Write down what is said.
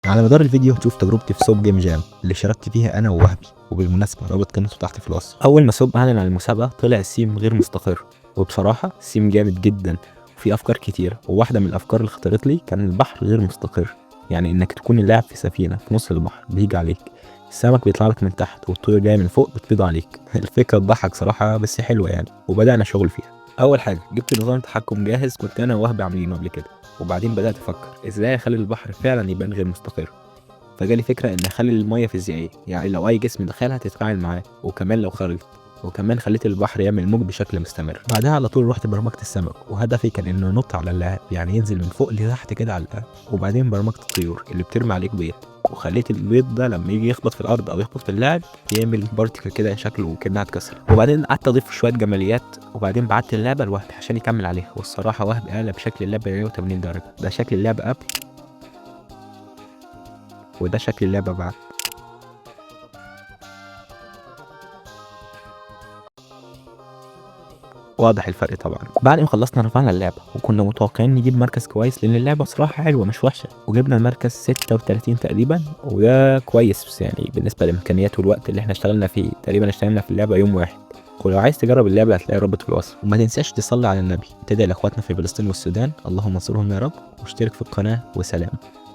على مدار الفيديو هتشوف تجربتي في SOP Game Jam اللي شاركت فيها انا ووهبي، وبالمناسبة رابط قناته تحت في الوصف. اول ما SOP اعلن عن المسابقة طلع السيم غير مستقر، وبصراحة السيم جامد جدا وفي افكار كتيرة. وواحدة من الافكار اللي خطرت لي كان البحر غير مستقر، يعني انك تكون اللاعب في سفينة في نص البحر بيجي عليك السمك بيطلع لك من تحت والطيور جاية من فوق بتبيض عليك. الفكرة تضحك صراحة بس حلوة يعني، وبدانا شغل فيها. اول حاجة جبت نظام تحكم جاهز كنت انا ووهبي عاملينه قبل كده، وبعدين بدات افكر ازاي اخلي البحر فعلا يبان غير مستقر. فجالي فكرة ان اخلي المية فيزيائية، يعني لو اي جسم دخلها تتفاعل معاه، وكمان لو خرجت، وكمان خليت البحر يعمل موج بشكل مستمر. بعدها على طول رحت برمجت السمك، وهدفي كان انه ينط على اللاعب، يعني ينزل من فوق لتحت كده على اللاعب. وبعدين برمجت الطيور اللي بترمي عليك بيض، وخليت البيض ده لما يجي يخبط في الارض او يخبط في اللاعب يعمل particle كده شكله كانها اتكسر. وبعدين قعدت اضيف شوية جماليات، وبعدين بعت اللعبة لوهبي عشان يكمل عليها. والصراحة وهبي قلب شكل اللعبة 180 درجه. ده شكل اللعبة قبل، وده شكل اللعبة بعد. واضح الفرق طبعا. بعد ما خلصنا رفعنا اللعبة، وكنا متوقعين نجيب مركز كويس لان اللعبة صراحة حلوة مش وحشة، وجبنا المركز 36 تقريبا، وده كويس بس يعني بالنسبة للامكانيات والوقت اللي احنا اشتغلنا فيه. تقريبا اشتغلنا في اللعبة يوم واحد. ولو عايز تجرب اللعبة هتلاقي رابط في الوصف. وما تنساش تصلي على النبي، تدعي لاخواتنا في فلسطين والسودان، اللهم انصرهم يا رب، واشترك في القناة، وسلام.